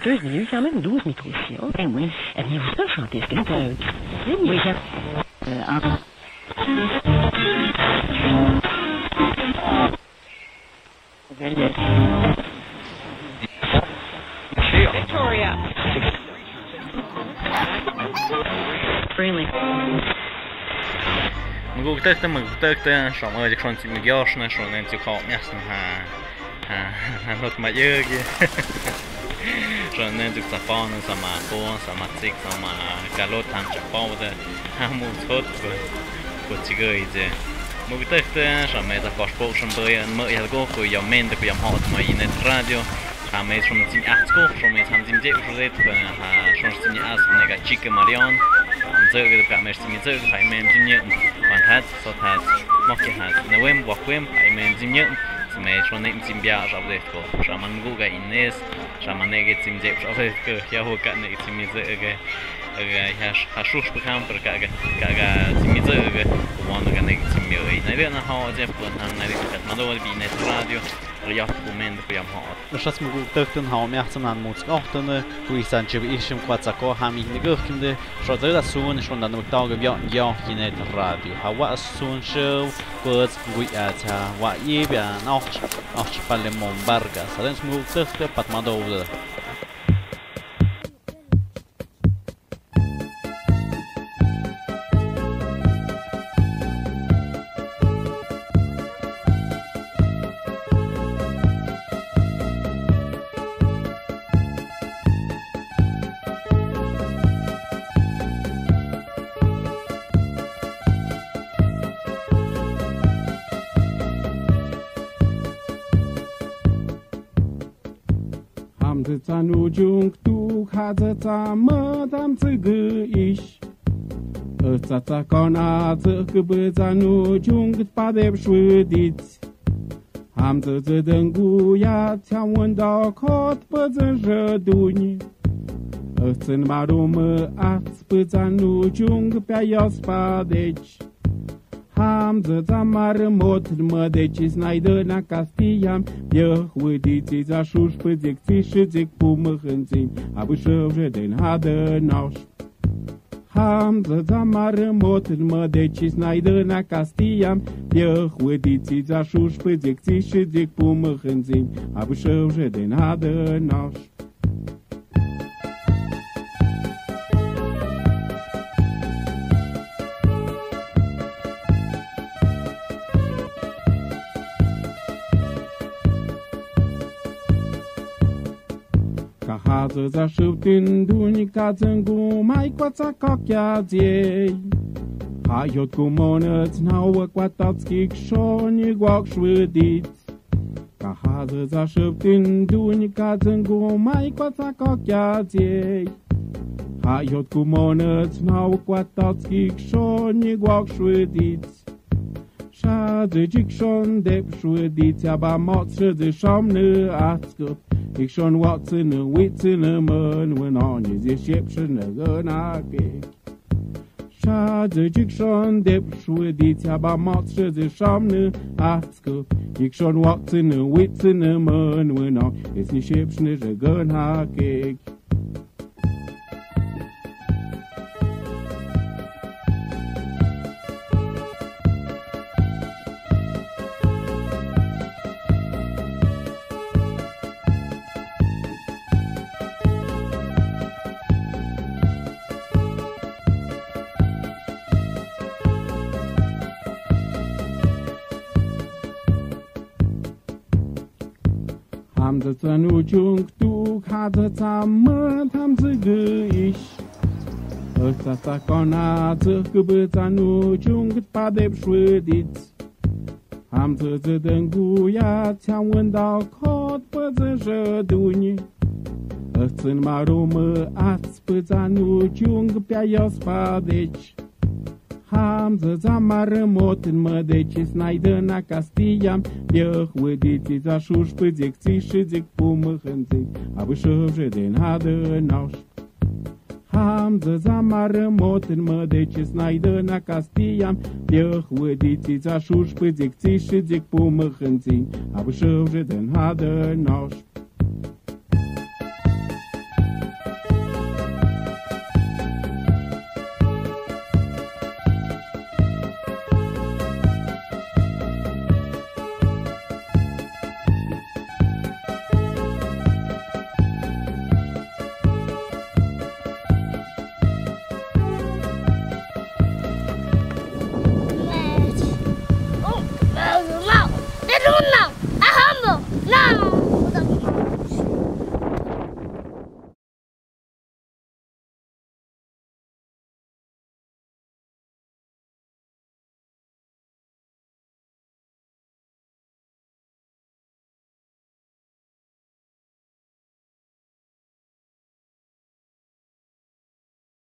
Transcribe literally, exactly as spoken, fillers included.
Eux, mais lui, quand même, douze micros aussi, hein. Eh oui. Eh bien, vous savez chanter, ce que c'est. Oui, ça. Euh, un. Victoria. Freely. Manguk tëk tëk, manguk tëk tëk, shrok ma zik shrok tsi mi gyosh na, shrok nen tsi kho mias na ha. Ha, ha, not ma yëgi. Shrok nen tsi tsa pon, sa ma pon, sa ma tsik, sa ma kalot, tham tsa pon, de. Ha, mu thot, ku, ku tsi gø i je. Manguk tëk tëk, shrok me ta kosh pok, shrok bøy, an mø yal go, ku yom men, de ku yom hot, ma i net radio. Ha me shrok tsi mi ats ko, shrok me tham tsi mi je, shrok det, ha, shrok tsi mi ats, ne ka chik marion. Ha, mzø ge, ka me tsi mi zø, ha me tsi mi, pan hat, so hat, mok hat, ne wem, wak wem, ha me tsi mi. Sime shrok ne tsi mi bia shrok det ko. Shrok man gu ga ines. Shrok man ne ge tsi mi je shrok det ko. Ya ho ka ne tsi mi zø ge. Ge ya sh-, ha shush pa kam per ka ga, ka ga tsi mi zø ge. Wan ga ne tsi mi oi. Na de na ho je pun han na de ka ma do bi net radio. Ri ya ku men ku yam ho. Shrok manguk tëk tëk, hau miah tsan nan mut skøh tøn, ku i san chib i shim kwat sa ko ha mi ni gøh kim de. Shrok zø da sun, shrok dan muk tau ge bjørn, ja, i net radio. Ha wa sun show, ku s-, gui a cha, wa i bia, noch, noch palle mon barga. Sa den manguk tëk tëk, pat ma do de. Hamzø tsa nu jung tu, hazø tsa mø dam zø gø ish. Ø tsa tsa kon a zø gø bø tsa nu jung gø pa dep shwø dit. Hamzø zø døng gu ya tsa wøn da kot bø zø rø duny. Ø tsen ma ru mø ats bø tsa nu jung gø pa yos pa dech. Hamzø tsa mar mot mø de chis nai dø na Kastiyan. Bjøh wø di tsi tsa shush pø zik tsi shi zik pu mø khøn tsi. A bø shøv rø den ha dø nosh. Hamzø tsa mar mot mø de chis nai dø na Kastiyan. Bjøh wø di tsi tsa shush pø zik tsi shi zik pu mø khøn tsi. A bø shøv rø den ha dø nosh. Ka hazø za shøv tyn dun ka zøng gu mai kwa tsa kok ya zie. Ha yot gu monø tsnau wa kwa tats kik shon yi gwak shwedit. Ka hazø za shøv tyn dun ka zøng gu mai kwa tsa kok ya zie. Ha yot gu monø tsnau kwa tats kik shon yi gwak shwedit. Sha zø jik shon dep shwedit ya ba mot shø zø shom nø atskup. Ik shon wat zø nø wit zø nø møn wøn on yi zø shep shø nø gø na kik. Sha zø jik shon dep shwedit ya ba mot shø zø shom nø atskup. Ik shon wat zø nø wit zø nø møn wøn on yi zø shep shø nø gø na kik. Hamzø tsa nu jung tu, hazø tsa mø tham zø gø ish. Ø tsa tsa kon a zø gø bø tsa nu jung pa dep shwedit. Hamzø zø døng gu ya tsa wøn da kot bø zø shø dunyi. Ø tsen ma ru mø ats bø tsa nu jung pia yos pa dech. Hamzø za mar mot mø de chis nai dø na Kastiyan. Bjøh wø di tsi za shush pø zik tsi shi zik pu mø khøn zik. A bø shøv rø den ha dø nosh. Hamzø za mar mot mø de chis nai dø na Kastiyan. Bjøh wø di tsi za shush pø zik tsi shi zik pu mø khøn zik. A bø shøv rø den ha dø nosh.